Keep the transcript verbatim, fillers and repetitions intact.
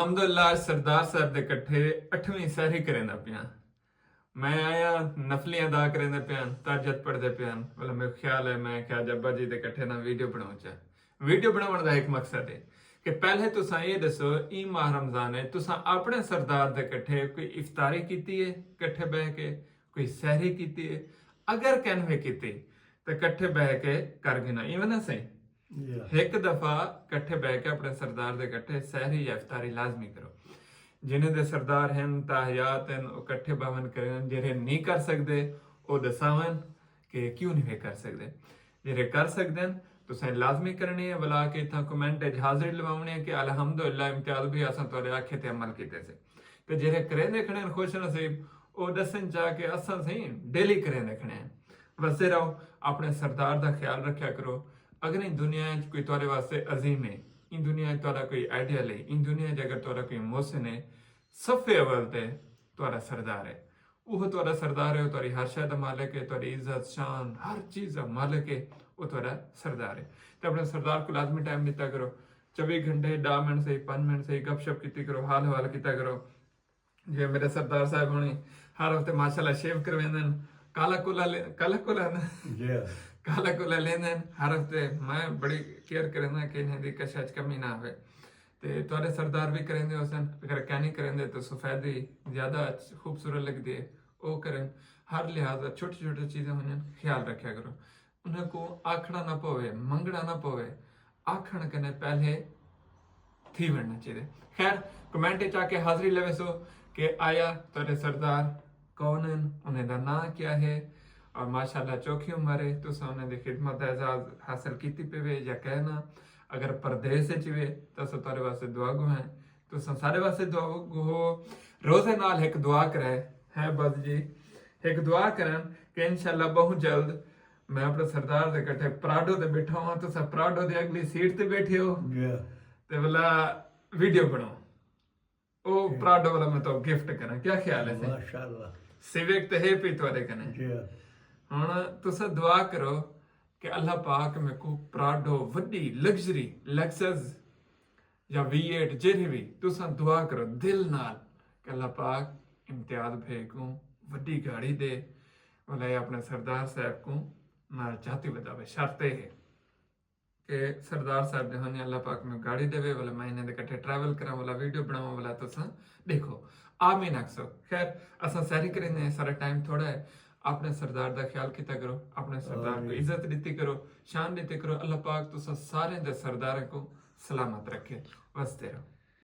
الحمدللہ، اڄ سردار صاحب دے کٹھے اٹھویں سحری کریندا پیاں۔ میں آیا، نفلی ادا کریندے پیان، تہجد پڑھدے پیان۔ ولا میرے خیال ہے، میں کہا جی ابا جی دے کٹھے نا ویڈیو بناؤں چا۔ ویڈیو بناون دا ایک مقصد ہے کہ پہلے تساں یہ دسو، ایں ماہ رمضان ہے، تساں اپنے سردار دے کٹھے کوئی افطاری کیتی ہے کٹھے بہ کے؟ کوئی سحری کیتی ہے؟ اگر کین وے کیتی تے کٹھے بہ کے کر گھنا، ایویں نہ سہی؟ ہک دفعہ کٹھے بہ کے اپنے سردار دے کٹھے سحری یا افطاری لازمی کرو۔ جنہیں دے سردار ہن، تاحیات ہن، او کٹھے بہون کرن۔ جڑے نہیں کر سکدے، او دساون کہ کیوں نہیں وے کر سکدے۔ جڑے کر سکدے ہن، تساں لازمی کرنی ہے، ولا کے اتھاں کمنٹ اچ حاضری لواونی ہے کہ الحمدللہ امتیاز بھائی، اساں تہاڈے آکھے تے عمل کیتے سے۔ تے جڑے کریندے کھڑے ہن خوش نصیب، او دسن چا کہ اساں سہی ڈیلی کریندے کھڑے ہیں۔ وسدے رہو، اپنے سردار دا خیال رکھیا کرو۔ اگر ایں دنیا اچ کوئی تہاڈے واسطے عظیم ہے، ایں دنیا اچ تہاڈا کوئی آئیڈیل ہے، ایں دنیا اچ اگر تہاڈا کوئی محسن ہے، صف اول تے تہاڈا سردار ہے۔ اوہ تہاڈا سردار ہے، او تہاڈی ہر شے دا مالک ہے، تہاڈی عزت، شان، ہر چیز دا مالک ہے، او تہاڈا سردار ہے۔ تے اپنے سردار کوں لازمی ٹائم ݙتا کرو، چوبی گھنٹے، ݙاہ منٹ سہی، پنج منٹ سہی، گپ شپ کیتی کرو، حال حوال کیتا کرو۔ جی میرے سردار صاحب ہونی ہر ہفتے ماشاءاللہ شیو کرویندن، کالا کولا لے-، کالا کولا نا؟ جی۔ کالا کولا لیندن ہر ہفتے۔ میں بڑی کیئر کریندا کہ انہیں دی کشا اچ کمی نہ آوے۔ تے تہاڈے سردار بھی کریندے ہوسن، اگر کینی کریندے تو سفیدی زیادہ اچ-، خوبصورت لگدی ہے، او کرن۔ ہر لحاظ دا چھوٹی چھوٹی چیزاں ہوندین، خیال رکھیا کرو۔ انہاں کوں آکھݨا نہ پوے، منگݨا نہ پوے، آکھݨ کنے پہلے تھی ونڄݨا چاہیدے۔ خیر، کمنٹ اچ آ کے حاضری لویسو کہ آیا تہاڈے سردار کون ہن، انہیں دا ناں کیا ہے، اور ماشاءاللہ چوکھی عمر ہے، تساں انہیں دی خدمت دا اعزاز حاصل کیتی پے وے یا کہہ نہ۔ اگر پردیس اچ وے تاں اساں تہاڈے واسطے دعا گو ہیں۔ تساں سارے واسطے دعا گو ہو۔ روزے نال ہک دعا کرے ہے بس جی، ہک دعا کرن کہ انشاءاللہ بہوں جلد میں اپݨے سردار دے کٹھے پراڈو تے ٻیٹھا ہواں، تساں پراڈو دی اڳلی سیٹ تے ٻیٹھے ہو۔ جی۔ تے ولا ویڈیو بݨاؤ۔ او جی۔ پراڈو ولا میں تہاکوں گفٹ کراں، کیا خیال ہے سئیں؟ ماشاءاللہ۔ سیوک تے ہے پئی تہاݙے کنے۔ جی۔ ہݨ تساں دعا کرو کہ اللہ پاک میکوں پراڈو وݙی لگژری، لگزس یا وی ایٹ، جیڑھی وی، تساں دعا کرو دل نال کہ اللہ پاک امتیاز بھائی کوں وݙی گاڑی ݙے، ولا اے اپݨے سردار صاحب کوں نال چاتی وداوے۔ شرط اے ہے کہ سردار صاحب دے ہوندے اللہ پاک میں گاڑی ݙیوے، ولا میں انہاں دے کٹھے ٹریول کراں، ولا ویڈیو بݨاواں، ولا تساں ݙیکھو۔ آمین آکھسو۔ خیر، اساں سحری کریندے ہیں، سارا ٹائم تھوڑا ہے۔ اپݨے سردار دا خیال کیتا کرو، اپݨے سردار کوں آمین۔ عزت ݙتی کرو، شان ݙتی کرو۔ اللہ پاک تساں سارے دے سرداراں کوں سلامت رکھے۔ وسدے رہو۔